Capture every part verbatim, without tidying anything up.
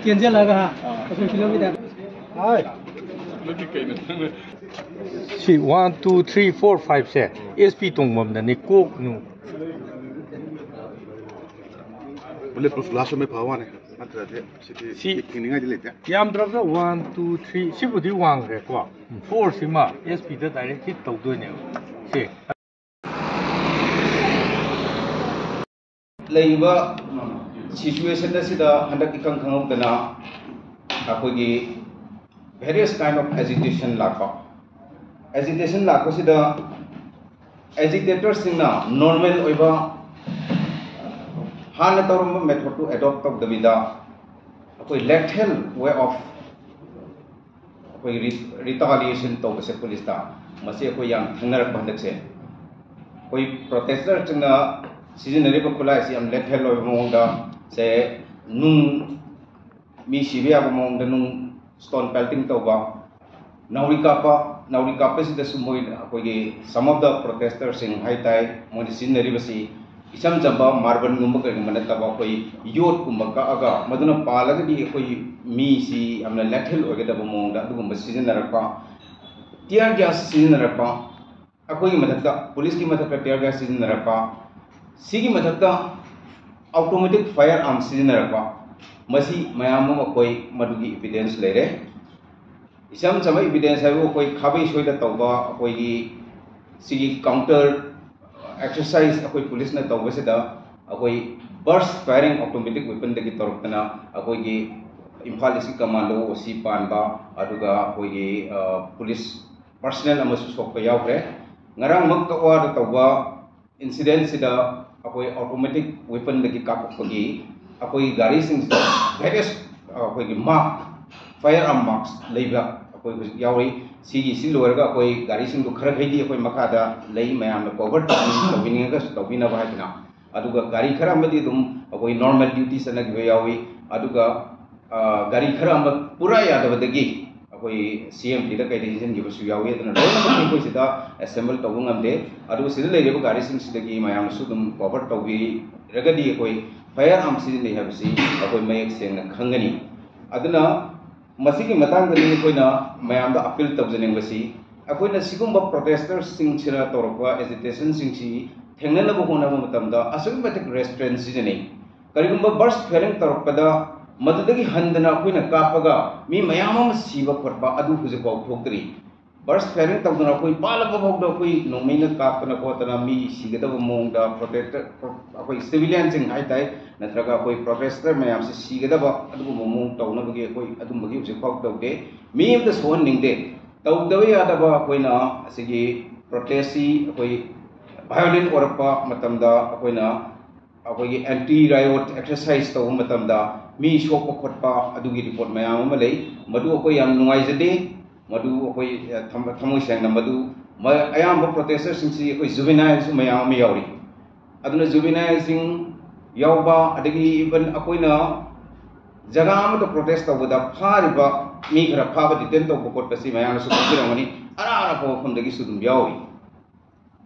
ꯆꯦꯟꯁꯤꯜꯂꯒ ꯑꯩꯈꯣꯏ ꯐꯤꯂꯝꯒꯤ ꯇꯥꯏꯞꯇ꯫ C one two three four ꯐꯥꯏꯚꯁꯦ ꯑꯦꯁ ꯄꯤ ꯇꯣꯡꯐꯝꯗꯅꯤ꯫ ꯀꯣꯛ ꯅꯨꯡ ꯕꯨꯂꯦꯠ ꯄ꯭ꯔꯨꯐ ꯒ꯭ꯂꯥꯁ ꯑꯃ ꯐꯕ ꯋꯥꯅꯤ, ꯅꯠꯇ꯭ꯔꯗꯤ ꯁꯤꯗꯤ ꯁꯤ ꯊꯤꯡꯅꯤꯡꯉꯥꯏꯗꯤ ꯂꯩꯇꯦ꯫ ꯌꯥꯝꯗ꯭ꯔꯕꯗ ꯋꯥꯟ ꯇꯨ ꯊ꯭ꯔꯤ ꯁꯤꯕꯨꯗꯤ ꯋꯥꯡꯈ꯭ꯔꯦꯀꯣ꯫ ꯐꯣꯔꯁꯤꯃ ꯑꯦꯁ ꯄꯤꯗ ꯗꯥꯏꯔꯦꯛ ꯍꯤꯠ ꯇꯧꯗꯣꯏꯅꯦꯕ꯫ ꯁꯤ ꯂꯩꯔꯤꯕ ꯁꯤꯆꯨꯋꯦꯁꯟ ꯑꯁꯤꯗ ꯍꯟꯗꯛ ꯏꯈꯪ ꯈꯪꯍꯧꯗꯅ ꯑꯩꯈꯣꯏꯒꯤ various kind of agitation ꯂꯥꯛꯄ꯫ Agitation ꯂꯥꯛꯄꯁꯤꯗ agitators ꯁꯤꯡꯅ ꯅꯣꯔꯃꯦꯜ ꯑꯣꯏꯕ ꯍꯥꯟꯅ ꯇꯧꯔꯝꯕ ꯃꯦꯊꯣꯠꯇꯨ ꯑꯦꯗꯣꯞ ꯇꯧꯗꯕꯤꯗ ꯑꯩꯈꯣꯏ lethal way of ꯑꯩꯈꯣꯏ retaliation ꯇꯧꯕꯁꯦ ꯄꯨꯂꯤꯁꯇ, ꯃꯁꯤ ꯑꯩꯈꯣꯏ ꯌꯥꯝ ꯊꯦꯡꯅꯔꯛꯄ ꯍꯟꯗꯛꯁꯦ꯫ ꯑꯩꯈꯣꯏ ꯄ꯭ꯔꯣꯇꯦꯁꯇꯔꯁꯤꯡꯅ ꯁꯤꯖꯤꯟꯅꯔꯤꯕ ꯈꯨꯠꯂꯥꯏꯁꯤ ꯌꯥꯝ lethal ꯑꯣꯏꯕ ꯃꯑꯣꯡꯗ ꯁꯦ ꯅꯨꯡ ꯃꯤ ꯁꯤꯕ ꯌꯥꯕ ꯃꯑꯣꯡꯗ ꯅꯨꯡ stone pelting ꯇꯧꯕ, ꯅꯥꯎꯔꯤ ꯀꯥꯞꯄ, ꯅꯥꯎꯔꯤ ꯀꯥꯞꯄꯁꯤꯗꯁꯨ ꯃꯣꯏ ꯑꯩꯈꯣꯏꯒꯤ some of the protester ꯁꯤꯡ ꯍꯥꯏ ꯇꯥꯏ, ꯃꯣꯏꯅ ꯁꯤꯖꯤꯟꯅꯔꯤꯕꯁꯤ ꯏꯆꯝ ꯆꯝꯕ ꯃꯥꯔꯕꯜꯒꯨꯝꯕ ꯀꯩꯒꯨꯝꯕ ꯅꯠꯇꯕ ꯑꯩꯈꯣꯏ ꯌꯣꯠꯀꯨꯝꯕ ꯀꯛꯑꯒ ꯃꯗꯨꯅ ꯄꯥꯜꯂꯒꯗꯤ ꯑꯩꯈꯣꯏ ꯃꯤꯁꯤ ꯌꯥꯝꯅ lethal ꯑꯣꯏꯒꯗꯕ ꯃꯑꯣꯡꯗ ꯑꯗꯨꯒꯨꯝꯕ ꯁꯤꯖꯤꯟꯅꯔꯛꯄ, tear gas ꯁꯤꯖꯤꯟꯅꯔꯛꯄ, ꯑꯩꯈꯣꯏꯒꯤ ꯃꯊꯛꯇ ꯄꯨꯂꯤꯁꯀꯤ ꯃꯊꯛꯇ tear gas ꯁꯤꯖꯤꯟꯅꯔꯛꯄ, ꯁꯤꯒꯤ ꯃꯊꯛꯇ automatic fire arm ꯁꯤꯖꯤꯟꯅꯔꯛꯄ, ꯃꯁꯤ ꯃꯌꯥꯝ ꯑꯃ ꯑꯩꯈꯣꯏ ꯃꯗꯨꯒꯤ evidence ꯂꯩꯔꯦ꯫ ꯏꯆꯝ ꯆꯝꯕ evidence ꯍꯥꯏꯕꯨ ꯑꯩꯈꯣꯏ ꯈꯥꯕꯩ ꯁꯣꯏꯗ ꯇꯧꯕ ꯑꯩꯈꯣꯏꯒꯤ ꯁꯤꯒꯤ counter exercise ꯑꯩꯈꯣꯏ ꯄꯨꯂꯤꯁꯅ ꯇꯧꯕꯁꯤꯗ ꯑꯩꯈꯣꯏ burst firing automatic weapon ꯗꯒꯤ ꯇꯧꯔꯛꯇꯅ ꯑꯩꯈꯣꯏꯒꯤ ꯏꯝꯐꯥꯜ ꯏꯁꯀꯤ ꯀꯃꯥꯟꯗꯣ ꯑꯣ ꯁꯤ ꯄꯥꯟꯕ, ꯑꯗꯨꯒ ꯑꯩꯈꯣꯏꯒꯤ ꯄꯨꯂꯤꯁ personnel ꯑꯃꯁꯨ ꯁꯣꯛꯄ ꯌꯥꯎꯈ꯭ꯔꯦ꯫ ꯉꯔꯥꯡꯃꯛ ꯀꯛꯋꯥꯗ ꯇꯧꯕ incident ꯁꯤꯗ ꯑꯩꯈꯣꯏ automatic weapon ꯗꯒꯤ ꯀꯥꯞꯄꯛꯄꯒꯤ ꯑꯩꯈꯣꯏꯒꯤ ꯒꯥꯔꯤꯁꯤꯡꯁꯤꯗ various ꯑꯩꯈꯣꯏꯒꯤ mark, fire arm marks ꯂꯩꯕ ꯑꯩꯈꯣꯏ ꯍꯧꯖꯤꯛ ꯌꯥꯎꯔꯤ꯫ ꯁꯤꯒꯤ ꯁꯤ ꯂꯣꯏꯔꯒ ꯑꯩꯈꯣꯏ ꯒꯥꯔꯤꯁꯤꯡꯗꯨ ꯈꯔꯈꯩꯗꯤ ꯑꯩꯈꯣꯏ ꯃꯈꯥꯗ ꯂꯩ, ꯃꯌꯥꯝꯅ cover ꯇꯧꯕꯤꯅꯤꯡꯉꯒꯁꯨ ꯇꯧꯕꯤꯅꯕ ꯍꯥꯏꯗꯅ꯫ ꯑꯗꯨꯒ ꯒꯥꯔꯤ ꯈꯔ ꯑꯃꯗꯤ ꯑꯗꯨꯝ ꯑꯩꯈꯣꯏ normal duty ꯆꯠꯅꯈꯤꯕ ꯌꯥꯎꯏ꯫ ꯑꯗꯨꯒ ꯒꯥꯔꯤ ꯈꯔ ꯑꯃ ꯄꯨꯔꯥ ꯌꯥꯗꯕꯗꯒꯤ ꯑꯩꯈꯣꯏ ꯁꯤ ꯑꯦꯝ ꯇꯤꯗ ꯀꯩꯗ ꯏꯟꯁꯤꯟꯈꯤꯕꯁꯨ ꯌꯥꯎꯏ꯫ ꯑꯗꯨꯅ ꯂꯣꯏꯅꯃꯛ ꯑꯩꯈꯣꯏ ꯁꯤꯗ assemble ꯇꯧꯕ ꯉꯝꯗꯦ꯫ ꯑꯗꯨꯒ ꯁꯤꯗ ꯂꯩꯔꯤꯕ ꯒꯥꯔꯤꯁꯤꯡꯁꯤꯗꯒꯤ ꯃꯌꯥꯝꯅꯁꯨ ꯑꯗꯨꯝ cover ꯇꯧꯕꯤꯔꯒꯗꯤ ꯑꯩꯈꯣꯏ fire arm ꯁꯤꯖꯤꯟꯅꯩ ꯍꯥꯏꯕꯁꯤ ꯑꯩꯈꯣꯏ ꯃꯌꯦꯛ ꯁꯦꯡꯅ ꯈꯪꯒꯅꯤ꯫ ꯑꯗꯨꯅ ꯃꯁꯤꯒꯤ ꯃꯇꯥꯡꯗꯅꯤ ꯑꯩꯈꯣꯏꯅ ꯃꯌꯥꯝꯗ ꯑꯄꯤꯜ ꯇꯧꯖꯅꯤꯡꯕꯁꯤ, ꯑꯩꯈꯣꯏꯅ ꯁꯤꯒꯨꯝꯕ ꯄ꯭ꯔꯣꯇꯦꯁꯇꯔꯁꯤꯡꯁꯤꯅ ꯇꯧꯔꯛꯄ ꯑꯦꯖꯤꯇꯦꯁꯟꯁꯤꯡꯁꯤ ꯊꯦꯡꯅꯅꯕ ꯍꯣꯠꯅꯕ ꯃꯇꯝꯗ ꯑꯁꯨꯛꯀꯤ ꯃꯇꯤꯛ ꯔꯦꯁꯇ꯭ꯔꯦꯟ ꯁꯤꯖꯤꯟꯅꯩ꯫ ꯀꯔꯤꯒꯨꯝꯕ ꯕꯔꯁ ꯐꯥꯌꯔꯤꯡ ꯇꯧꯔꯛꯄꯗ ꯃꯗꯨꯗꯒꯤ ꯍꯟꯗꯅ ꯑꯩꯈꯣꯏꯅ ꯀꯥꯞꯄꯒ ꯃꯤ ꯃꯌꯥꯝ ꯑꯃ ꯁꯤꯕ ꯈꯣꯠꯄ ꯑꯗꯨ ꯍꯧꯖꯤꯛꯐꯥꯎ ꯊꯣꯛꯇ꯭ꯔꯤ꯫ ꯕꯔꯁ ꯐꯥꯌꯔꯤꯡ ꯇꯧꯗꯅ ꯑꯩꯈꯣꯏ ꯄꯥꯜꯂꯕ ꯐꯥꯎꯗ ꯑꯩꯈꯣꯏ ꯅꯣꯡꯃꯩꯅ ꯀꯥꯞꯇꯅ ꯈꯣꯠꯇꯅ ꯃꯤ ꯁꯤꯒꯗꯕ ꯃꯑꯣꯡꯗ ꯄ꯭ꯔꯣꯇꯦꯛꯇꯔ, ꯑꯩꯈꯣꯏ ꯁꯤꯚꯤꯂꯤꯌꯟꯁꯤꯡ ꯍꯥꯏꯇꯥꯔꯦ, ꯅꯠꯇ꯭ꯔꯒ ꯑꯩꯈꯣꯏ ꯄ꯭ꯔꯣꯇꯦꯁꯇꯔ ꯃꯌꯥꯝꯁꯤ ꯁꯤꯒꯗꯕ ꯑꯗꯨꯒꯨꯝꯕ ꯃꯑꯣꯡ ꯇꯧꯅꯕꯒꯤ ꯑꯩꯈꯣꯏ ꯑꯗꯨꯝꯕꯒꯤ ꯍꯧꯖꯤꯛꯐꯥꯎ ꯇꯧꯗꯦ꯫ ꯃꯤ ꯑꯃꯇ ꯁꯣꯛꯍꯟꯅꯤꯡꯗꯦ꯫ ꯇꯧꯗꯕ ꯌꯥꯗꯕ ꯑꯩꯈꯣꯏꯅ ꯑꯁꯤꯒꯤ ꯄ꯭ꯔꯣꯇꯦꯁꯁꯤ ꯑꯩꯈꯣꯏ ꯚꯥꯌꯣꯂꯦꯟ ꯑꯣꯏꯔꯛꯄ ꯃꯇꯝꯗ ꯑꯩꯈꯣꯏꯅ ꯑꯩꯈꯣꯏꯒꯤ ꯑꯦꯟꯇꯤ ꯔꯥꯏꯑꯣꯠ ꯑꯦꯛꯁꯔꯁꯥꯏꯁ ꯇꯧꯕ ꯃꯇꯝꯗ ꯃꯤ ꯁꯣꯛꯄ ꯈꯣꯠꯄ ꯑꯗꯨꯒꯤ ꯔꯤꯄꯣꯔꯠ ꯃꯌꯥꯝ ꯑꯃ ꯂꯩ꯫ ꯃꯗꯨ ꯑꯩꯈꯣꯏ ꯌꯥꯝ ꯅꯨꯡꯉꯥꯏꯖꯗꯦ꯫ ꯃꯗꯨ ꯑꯩꯈꯣꯏ, ꯑ, ꯊꯝ-, ꯊꯃꯣꯏ ꯁꯦꯡꯅ ꯃꯗꯨ ꯃ-, ꯑꯌꯥꯝꯕ ꯄ꯭ꯔꯣꯇꯦꯁꯇꯔꯁꯤꯡꯁꯤ ꯑꯩꯈꯣꯏ ꯖꯨꯕꯦꯅꯥꯏꯜꯁꯨ ꯃꯌꯥꯝ ꯑꯃ ꯌꯥꯎꯔꯤ꯫ ꯑꯗꯨꯅ ꯖꯨꯕꯦꯅꯥꯏꯜꯁꯤꯡ ꯌꯥꯎꯕ, ꯑꯗꯒꯤ ꯏꯚꯟ ꯑꯩꯈꯣꯏꯅ ꯖꯒꯥ ꯑꯃꯗ ꯄ꯭ꯔꯣꯇꯦꯁ ꯇꯧꯕꯗ ꯐꯥꯔꯤꯕ ꯃꯤ ꯈꯔ ꯐꯥꯕ, ꯗꯤꯇꯦꯟ ꯇꯧꯕ ꯈꯣꯠꯄꯁꯤ ꯃꯌꯥꯝꯅꯁꯨ ꯈꯪꯕꯤꯔꯝꯒꯅꯤ꯫ ꯑꯔꯥꯞ ꯑꯔꯥꯞꯄ ꯃꯐꯝꯗꯒꯤꯁꯨ ꯑꯗꯨꯝ ꯌꯥꯎꯔꯤ꯫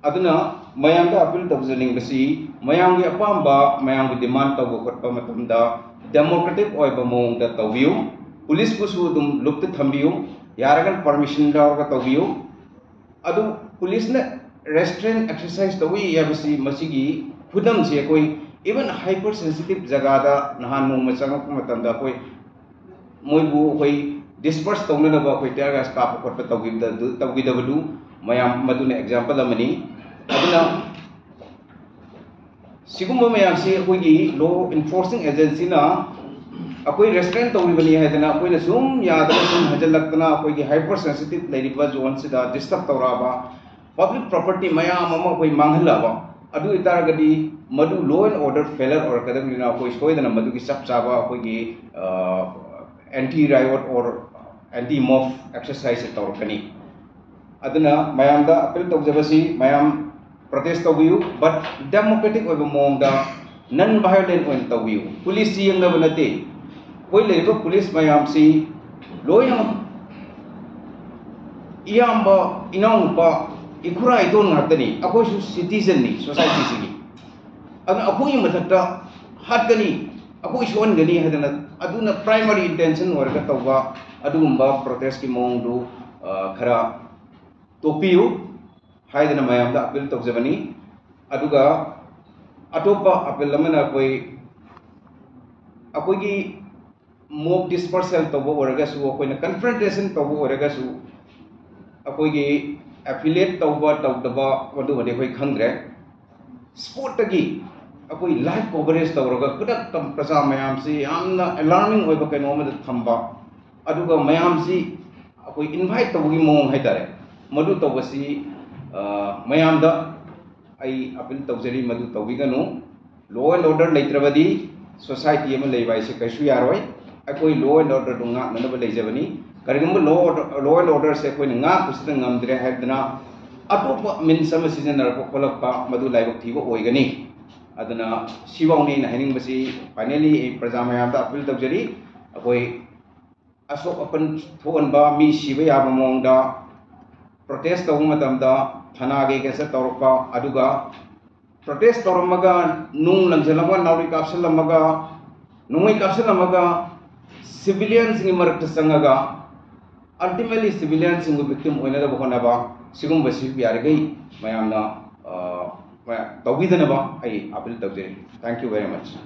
ꯑꯗꯨꯅ ꯃꯌꯥꯝꯗ ꯑꯄꯤꯜ ꯇꯧꯖꯅꯤꯡꯕꯁꯤ, ꯃꯌꯥꯝꯒꯤ ꯑꯄꯥꯝꯕ, ꯃꯌꯥꯝꯒꯤ ꯗꯤꯃꯥꯟ ꯇꯧꯕ ꯈꯣꯠꯄ ꯃꯇꯝꯗ ꯗꯦꯃꯣꯀ꯭ꯔꯦꯇꯤꯛ ꯑꯣꯏꯕ ꯃꯑꯣꯡꯗ ꯇꯧꯕꯤꯌꯨ꯫ ꯄꯨꯂꯤꯁꯄꯨꯁꯨ ꯑꯗꯨꯝ ꯂꯨꯞꯇ ꯊꯝꯕꯤꯌꯨ, ꯌꯥꯔꯒꯅ ꯄꯔꯃꯤꯁꯟ ꯂꯧꯔꯒ ꯇꯧꯕꯤꯌꯨ꯫ ꯑꯗꯨ ꯄꯨꯂꯤꯁꯅ ꯔꯦꯁꯇ꯭ꯔꯦꯟ ꯑꯦꯛꯁꯔꯁꯥꯏꯁ ꯇꯧꯏ ꯍꯥꯏꯕꯁꯤ, ꯃꯁꯤꯒꯤ ꯈꯨꯗꯝꯁꯤ ꯑꯩꯈꯣꯏ ꯏꯚꯟ ꯍꯥꯏꯄꯔ ꯁꯦꯟꯁꯤꯇꯤꯞ ꯖꯒꯥꯗ ꯅꯍꯥꯟ ꯅꯣꯡꯃ ꯆꯪꯉꯛꯄ ꯃꯇꯝꯗ ꯑꯩꯈꯣꯏ ꯃꯣꯏꯕꯨ ꯑꯩꯈꯣꯏ ꯗꯤꯁꯄꯔꯁ ꯇꯧꯅꯅꯕ ꯑꯩꯈꯣꯏ ꯇꯤꯌꯔ ꯒ꯭ꯌꯥꯁ ꯀꯥꯞꯄ ꯈꯣꯠꯄ ꯇꯧꯈꯤꯕꯗ-, ꯇꯧꯈꯤꯗꯕꯗꯨ ꯃꯌꯥꯝ ꯃꯗꯨꯅ ꯑꯦꯛꯖꯥꯝꯄꯜ ꯑꯃꯅꯤ꯫ ꯑꯗꯨꯅ ꯁꯤꯒꯨꯝꯕ ꯃꯌꯥꯝꯁꯤ ꯑꯩꯈꯣꯏꯒꯤ ꯂꯣ ꯏꯟꯐꯣꯔꯁꯤꯡ ꯑꯦꯖꯦꯟꯁꯤꯅ ꯑꯩꯈꯣꯏ ꯔꯦꯁꯇ꯭ꯔꯦꯟ ꯇꯧꯔꯤꯕꯅꯤ ꯍꯥꯏꯗꯅ ꯑꯩꯈꯣꯏꯅ ꯁꯨꯝ ꯌꯥꯗꯅ ꯁꯨꯝ ꯍꯟꯖꯜꯂꯛꯇꯅ ꯑꯩꯈꯣꯏꯒꯤ ꯍꯥꯏꯄꯔ ꯁꯦꯟꯁꯤꯇꯤꯞ ꯂꯩꯔꯤꯕ ꯖꯣꯟꯁꯤꯗ ꯗꯤꯁꯇꯔꯕ ꯇꯧꯔꯛꯑꯕ, ꯄꯕ꯭ꯂꯤꯛ ꯄ꯭ꯔꯣꯄꯔꯇꯤ ꯃꯌꯥꯝ ꯑꯃ ꯑꯩꯈꯣꯏ ꯃꯥꯡꯍꯜꯂꯛꯑꯕ, ꯑꯗꯨ ꯑꯣꯏꯇꯥꯔꯒꯗꯤ ꯃꯗꯨ ꯂꯣ ꯑꯦꯟ ꯑꯣꯔꯗꯔ ꯐꯦꯂꯔ ꯑꯣꯏꯔꯛꯀꯗꯕꯅꯤꯅ ꯑꯩꯈꯣꯏ ꯁꯣꯏꯗꯅ ꯃꯗꯨꯒꯤ ꯆꯞ ꯆꯥꯕ ꯑꯩꯈꯣꯏꯒꯤ, ꯑ, anti ꯔꯥꯏꯑꯣꯠ or anti mop exercise ꯇꯧꯔꯛꯀꯅꯤ꯫ ꯑꯗꯨꯅ ꯃꯌꯥꯝꯗ ꯑꯄꯤꯜ ꯇꯧꯖꯕꯁꯤ, ꯃꯌꯥꯝ ꯄ꯭ꯔꯣꯇꯦꯁ ꯇꯧꯕꯤꯌꯨ, ꯕꯠ ꯗꯦꯃꯣꯀ꯭ꯔꯦꯇꯤꯛ ꯑꯣꯏꯕ ꯃꯑꯣꯡꯗ, ꯅꯟ ꯚꯥꯏꯑꯣꯂꯦꯟ ꯑꯣꯏꯅ ꯇꯧꯕꯤꯌꯨ꯫ ꯄꯨꯂꯤꯁꯁꯤ ꯌꯦꯡꯅꯕ ꯅꯠꯇꯦ꯫ ꯑꯩꯈꯣꯏ ꯂꯩꯔꯤꯕ ꯄꯨꯂꯤꯁ ꯃꯌꯥꯝꯁꯤ ꯂꯣꯏꯅꯃꯛ ꯏꯌꯥꯝꯕ, ꯏꯅꯥꯎꯅꯨꯄꯥ, ꯏꯈꯨꯔꯥ ꯏꯇꯣꯟ ꯉꯥꯛꯇꯅꯤ꯫ ꯑꯩꯈꯣꯏꯁꯨ ꯁꯤꯇꯤꯖꯟꯅꯤ ꯁꯣꯁꯥꯏꯇꯤꯁꯤꯒꯤ꯫ ꯑꯗꯨꯅ ꯑꯩꯈꯣꯏꯒꯤ ꯃꯊꯛꯇ ꯍꯥꯠꯀꯅꯤ, ꯑꯩꯈꯣꯏ ꯁꯣꯛꯍꯟꯒꯅꯤ ꯍꯥꯏꯗꯅ, ꯑꯗꯨꯅ primary intention ꯑꯣꯏꯔꯒ ꯇꯧꯕ ꯑꯗꯨꯒꯨꯝꯕ protestꯀꯤ ꯃꯑꯣꯡꯗꯨ, ꯑ, ꯈꯔ ꯇꯣꯛꯄꯤꯌꯨ ꯍꯥꯏꯗꯅ ꯃꯌꯥꯝꯗ appeal ꯇꯧꯖꯕꯅꯤ꯫ ꯑꯗꯨꯒ ꯑꯇꯣꯞꯄ appeal ꯑꯃꯅ ꯑꯩꯈꯣꯏ, ꯑꯩꯈꯣꯏꯒꯤ mob dispersal ꯇꯧꯕ ꯑꯣꯏꯔꯒꯁꯨ, ꯑꯩꯈꯣꯏꯅ confrontation ꯇꯧꯕ ꯑꯣꯏꯔꯒꯁꯨ, ꯑꯩꯈꯣꯏꯒꯤ affiliate ꯇꯧꯕ ꯇꯧꯗꯕ ꯃꯗꯨꯃꯗꯤ ꯑꯩꯈꯣꯏ ꯈꯪꯗ꯭ꯔꯦ꯫ Spotꯇꯒꯤ ꯑꯩꯈꯣꯏ live coverage ꯇꯧꯔꯒ ꯈꯨꯗꯛꯇ ꯄ꯭ꯔꯖꯥ ꯃꯌꯥꯝꯁꯤ ꯌꯥꯝꯅ alarming ꯑꯣꯏꯕ ꯀꯩꯅꯣ ꯑꯃꯗ ꯊꯝꯕ, ꯑꯗꯨꯒ ꯃꯌꯥꯝꯁꯤ ꯑꯩꯈꯣꯏ invite ꯇꯧꯕꯒꯤ ꯃꯑꯣꯡ ꯍꯥꯏꯇꯥꯔꯦ, ꯃꯗꯨ ꯇꯧꯕꯁꯤ, ꯑ, ꯃꯌꯥꯝꯗ ꯑꯩ appeal ꯇꯧꯖꯔꯤ, ꯃꯗꯨ ꯇꯧꯕꯤꯒꯅꯨ꯫ Law and order ꯂꯩꯇ꯭ꯔꯕꯗꯤ society ꯑꯃ ꯂꯩꯕ ꯍꯥꯏꯁꯦ ꯀꯩꯁꯨ ꯌꯥꯔꯣꯏ꯫ ꯑꯩꯈꯣꯏ law and orderꯗꯨ ꯉꯥꯛꯅꯅꯕ ꯂꯩꯖꯕꯅꯤ꯫ ꯀꯔꯤꯒꯨꯝꯕ law order, law and orderꯁꯦ ꯑꯩꯈꯣꯏꯅ ꯉꯥꯛꯄꯁꯤꯗ ꯉꯝꯗ꯭ꯔꯦ ꯍꯥꯏꯗꯅ ꯑꯇꯣꯞꯄ means ꯑꯃ ꯁꯤꯖꯤꯟꯅꯔꯛꯄ ꯈꯣꯠꯂꯛꯄ, ꯃꯗꯨ ꯂꯥꯏꯕꯛ ꯊꯤꯕ ꯑꯣꯏꯒꯅꯤ꯫ ꯑꯗꯨꯅ ꯁꯤꯐꯧꯅꯤ ꯑꯩꯅ ꯍꯥꯏꯅꯤꯡꯕꯁꯤ꯫ Finally ꯑꯩ ꯄ꯭ꯔꯖꯥ ꯃꯌꯥꯝꯗ appeal ꯇꯧꯖꯔꯤ, ꯑꯩꯈꯣꯏ ꯑꯁꯣꯛ ꯑꯄꯟ ꯊꯣꯛꯍꯟꯕ, ꯃꯤ ꯁꯤꯕ ꯌꯥꯕ ꯃꯑꯣꯡꯗ protest ꯇꯧꯕ ꯃꯇꯝꯗ ꯊꯅꯥꯒꯤ againstꯇ ꯇꯧꯔꯛꯄ, ꯑꯗꯨꯒ protest ꯇꯧꯔꯝꯃꯒ ꯅꯨꯡ ꯂꯪꯁꯤꯜꯂꯝꯃꯒ, ꯅꯥꯎꯔꯤ ꯀꯥꯞꯁꯤꯜꯂꯝꯃꯒ, ꯅꯣꯡꯃꯩ ꯀꯥꯞꯁꯤꯜꯂꯝꯃꯒ civilianꯁꯤꯡꯒꯤ ꯃꯔꯛꯇ ꯆꯪꯉꯒ ultimately civilianꯁꯤꯡꯕꯨ victim ꯑꯣꯏꯅꯅꯕ ꯍꯣꯠꯅꯕ, ꯁꯤꯒꯨꯝꯕꯁꯤ ꯌꯥꯔꯤꯈꯩ ꯃꯌꯥꯝꯅ, ꯑ, ꯃꯌꯥꯝ ꯇꯧꯕꯤꯗꯅꯕ ꯑꯩ appeal ꯇꯧꯖꯔꯤ꯫ Thank you very much꯫